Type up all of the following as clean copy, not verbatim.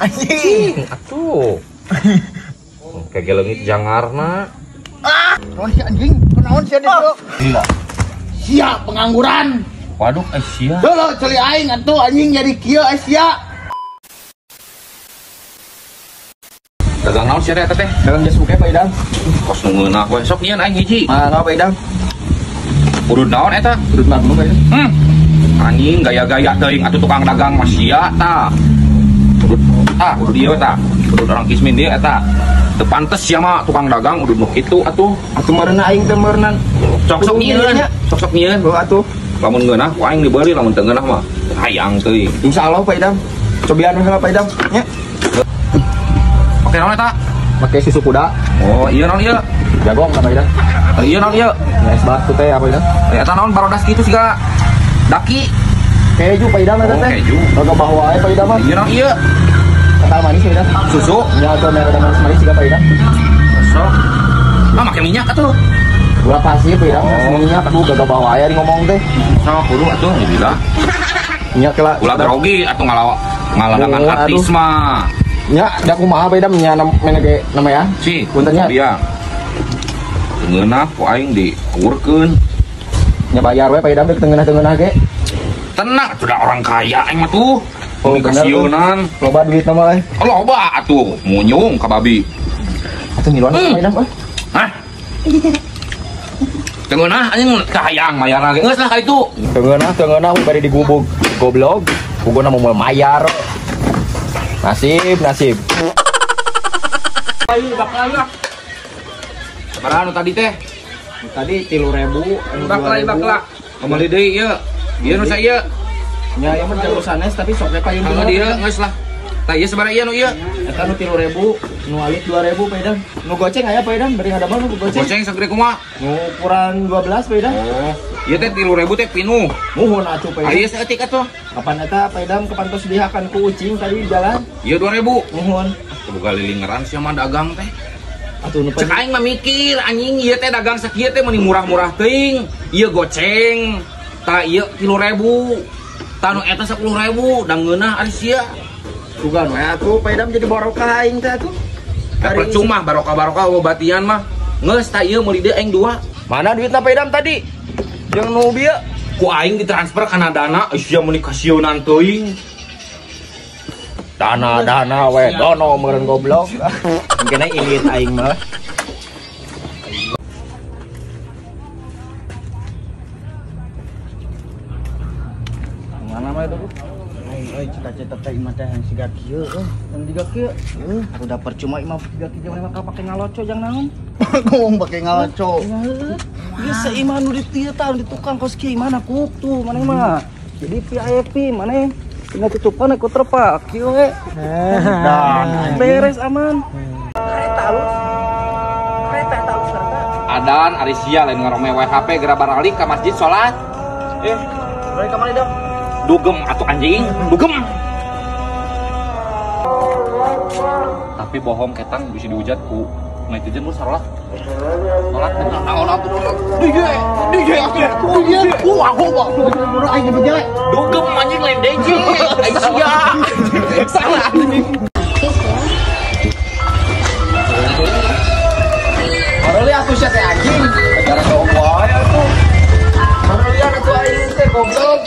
Anjing. Atuh. Kayak leungit jangarna. Ah, naon si anjing? Kunaon sia ditu? Gila. Sia pengangguran. Waduh, sia. Heuh, ceuli aing atuh anjing jadi kieu sia. Dagang naon sia eta teh? Dagang jas buke Pak Idam. Kos nu ngeunah we sok nyieun aing hiji. Mangga Pak Idam. Udud naon eta? Udud Magnum Pak Idam. Anjing gaya-gaya teuing atuh tukang dagang mah sia tah. Udud tah, udud ieu tah. Udud orang Kismin dieu eta. Teu pantes sia mah tukang dagang udud nu kitu atuh. Atuh meureunna aing teh meureunnan. Sok-sok nyieun, sok-sok nyieun. Heuh atuh. Lamun ngeunah ku aing dibeuli, lamun teu ngeunah mah hayang teuing. Insyaallah Pak Idam. Cobian we heula Pak Idam nya. Oke naon eta? Make susu kuda. Oh, iya naon ieu? Jagong ka Pak Idam. Iya naon ieu? Nya es batu teh apa Idam? Eta naon barodas kitu siga daki. Keju Pak Idam eta teh. Keju. Logo bahwa ae Pak Idam mah. Iya naon ieu? Kental manis Pak Idam. Susu? Nya atuh merah manis-manis siga Pak Idam. Sok. Ah make minyak atuh. Gula pasir Pak Idam, minyak aduh gagah bawa aya di ngomong teh. Sok kudu atuh alhamdulillah. Nya kela ulah grogi atuh ngaladangan artis mah. Nya, da kumaha Pak Idam nya mana ge nama ya? Si, punten nya. Iya. Ngeunah ku aing dikurkeun. Nya bayar we Pak Idam teu ngeunah-ngeunah ge. Tenang atuh da orang kaya aing mah tuh. Oh, kasieunan. Loba duit mah euy. Loba atuh, munyung ka babi. Atuh ngiluan Pak Idam euy. Hah? Teu ngeunah anjing kahayang mayarna ge. Geus lah ka itu. Teu ngeunah bari digubug goblok. Pugona mau mayar. Nasib, nasib. Ayo bakal lah. Sabaraha nu tadi teh? Tadi 3.000. Bakal bakal. Kembali deui ieu. Ieu nu saeu. Nya ieu mah jalur sanes tapi sok we payun. Kalau dieu geus lah. Tah ieu sabaraha ieu nu ieu? Eta nu 3.000, nu alit 2.000 Pak Idam. Nu goceng aya Pak Idam, bari ngadamel nu goceng. Goceng sagede kumaha? Nu ukuran 12 Pak Idam. Oh, ieu teh 3.000 teh pinuh. Muhun atuh Pak Idam. Ieu saeutik atuh. Kapan eta Pak Idam kapantos dihakan ku ucing tadi di jalan? Ieu 2.000. Muhun. Boga lilingeran sia mah dagang teh. Atuh nu cek aing mah mikir anjing ieu teh dagang sakieu teh meuni murah-murah teuing. Ieu goceng, tah ieu 3.000. Tah nu eta 10.000, da ngeunah ari sia. Sugan we atuh Pak Idam jadi barokah aing teh atuh. Percuma barokah-barokah obatian mah. Geus tah ieu meuli deui aing dua. Mana duitna Pak Idam tadi? Jeung nu bieu ku aing ditransfer kana dana, sia meuni kasieunan teuing. Dana-dana we dono meureun goblok. Mungkin ilit aing mah. Mana mah itu? Aing cita-cita teh imah teh yang siga kieu euy. Yang siga kieu. Heuh, udah percuma imah siga kieu mah bakal pake ngaloco jang naon. Ngomong pake ngaloco. Ieu saimah nu di dieu tah di tukang kos kieu imahna kuk tuh maneh mah. Jadi VIP maneh tinggal tutupan ku terpak kieu we. Dan beres aman. Kereta alus. Kereta eta alus kereta. Adan ari sia lain ngarome WHP geura baralik ka masjid salat. Balik ka mana dong? Dugem atuh anjing, dugem. Tapi bohong ketang bisa dihujat ku netizen lu salah. Salat naon atuh DJ, DJ atuh DJ. Wah, aku mah aing DJ. Dugem anjing lain DJ. Ai sia. Salah anjing. Baroli atuh sia teh anjing. Gara wae atuh. Baroli atuh aing teh goblok.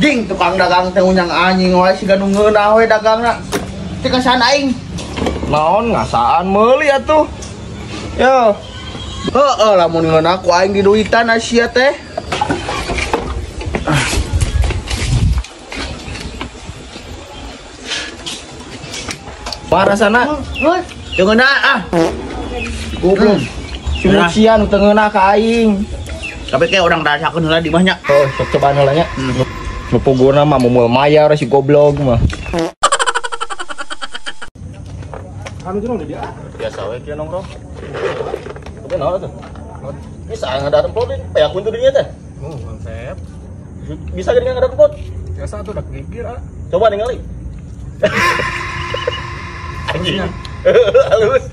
Jing tukang dagang teh unyang anjing wae siga nu ngeunah we dagangna. Teh kasan aing. Naon ngasaan meuli atuh. Yo. Heeh, lamun ngeunah ku aing diduitan sia teh. Parasana. Teu ngeunah ah. Goblok. Sumucian nu teu ngeunah ka aing. Tapi kayak orang rasakeun heula di mah nya. Oh, sok cobaan heula nya. Nu puguna mah mumul mayar si goblok mah. Anu jeung dia. Biasa we kieu nongkrong. Tapi naon atuh? Bisa ngadar emplot peak kuntu dinya teh. Konsep. Bisa jadi ngadar emplot? Biasa atuh dak gigir ah. Coba ningali. Anjing. Halus.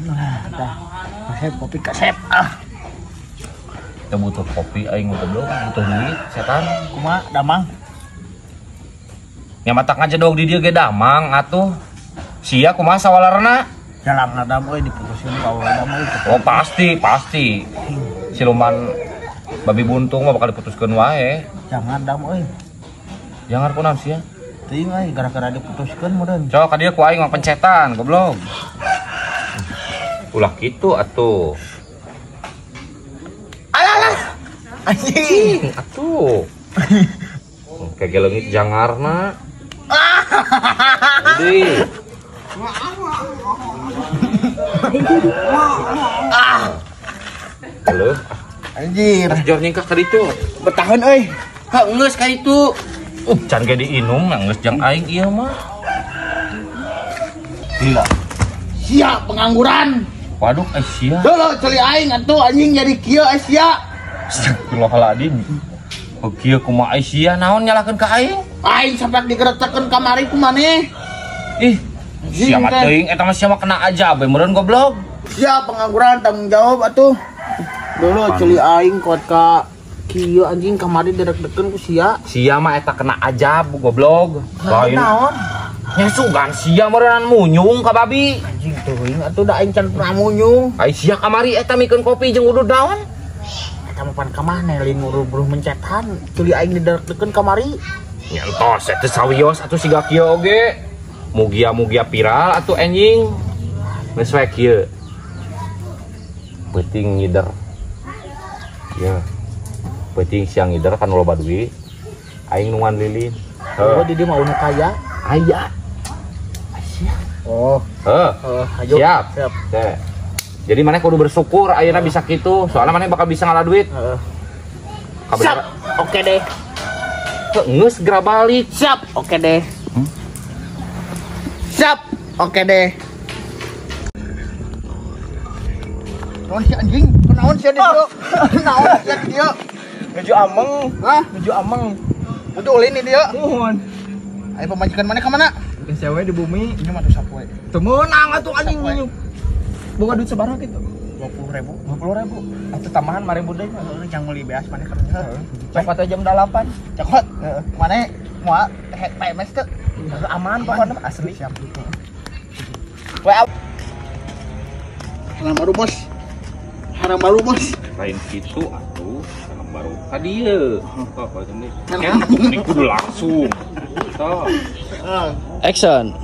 Nah, tah. Kasep kopi kasep ah. Teu butuh kopi aing goblok, butuh duit setan. Kumaha damang? Nya matak ngajedog di dieu ge damang atuh. Sia kumaha sawalarna? Jalan nadam euy diputuskeun ka awewe mah. Oh pasti, pasti. Siluman babi buntung mah bakal diputuskeun wae. Jangan dam euy. Jangan kunaon sia? Teuing euy gara-gara diputuskeun meureun. Cok ka dieu ku aing mah pencetan goblok. Ulah kitu atuh. Alah alah. Anjing atuh. Kayak leungit jangarna. Jadi. Halo. Anjir. Jor nyingkah ka ditu. Betahan euy. Ka geus ka ditu. Can ge diinum geus jang aing ieu mah. Gila. Sia pengangguran. Waduh, sia. Dulu ceuli aing atuh anjing jadi kieu sia. Astagfirullahaladzim. Oh kieu kumaha sia naon nyalahkeun ka aing? Aing sampai digeretekeun kamari ku maneh. Ih, sia mah teuing eta mah sia mah kena aja bae meureun goblok. Sia pengangguran tanggung jawab atuh. Dulu ceuli aing kuat ka kieu anjing kamari direk-dekeun ku sia. Sia mah eta kena ajab goblok. Lain naon? Nya sugan sia meureun munyung ka babi. Anjing teuing atuh da aing can pernah munyung. Ai sia kamari eta mikeun kopi jeung udud naon? Eta mah pan ka maneh lain ngurubruh mencetan. Ceuli aing diderek-dekeun kamari. Nya entos eta sawios atuh siga kieu oge. Mugia-mugia viral atuh anjing. Geus we kieu. Peuting ngider. Ya. Peuting siang ngider kan loba duit. Aing nungan lilin. Oh, di dieu mah nu kaya. Aya. Sia. Oh. Heuh. Ayo. Siap. Siap. Teh. Jadi maneh kudu bersyukur ayeuna bisa kitu, soalnya maneh bakal bisa ngalah duit. Heeh. Siap. Oke deh. Geus segera balik. Siap. Oke deh. Siap. Oke deh. Naon si anjing? Naon si dieu? Naon si dieu? Nuju ameng. Hah? Nuju ameng. Nuju ulin di dieu. Nuhun. Ayo pamajikan maneh ka mana? Geus we di bumi. Ini mah tuh sapoe. Teu meunang atuh anjing. Boga duit sabaraha kitu? 20.000. 20.000. Atuh tambahan 5.000 deui. Heeh, jang meuli beas maneh ka dieu. Cokot aja jam 8. Cokot. Heeh. Maneh moal PMS teu? Aman pokoknya asli. Siap. WA. Haram baru bos. Haram baru bos. Lain kitu atuh, haram baru ka dieu. Kok ini. Ini kudu langsung. Tuh. Action.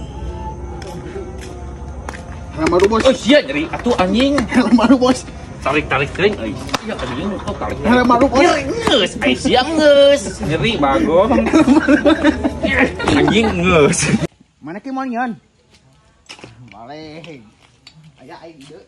Haram baru bos. Oh sia nyeri atuh anjing. Haram baru bos. Tarik-tarik teuing euy. Sia ka dieu tuh tarik. Haram baru bos. Geus, ai sia geus. Nyeri bagong. Anjing geus. Mana ki moal nyeun? Balik. Aya aing deui.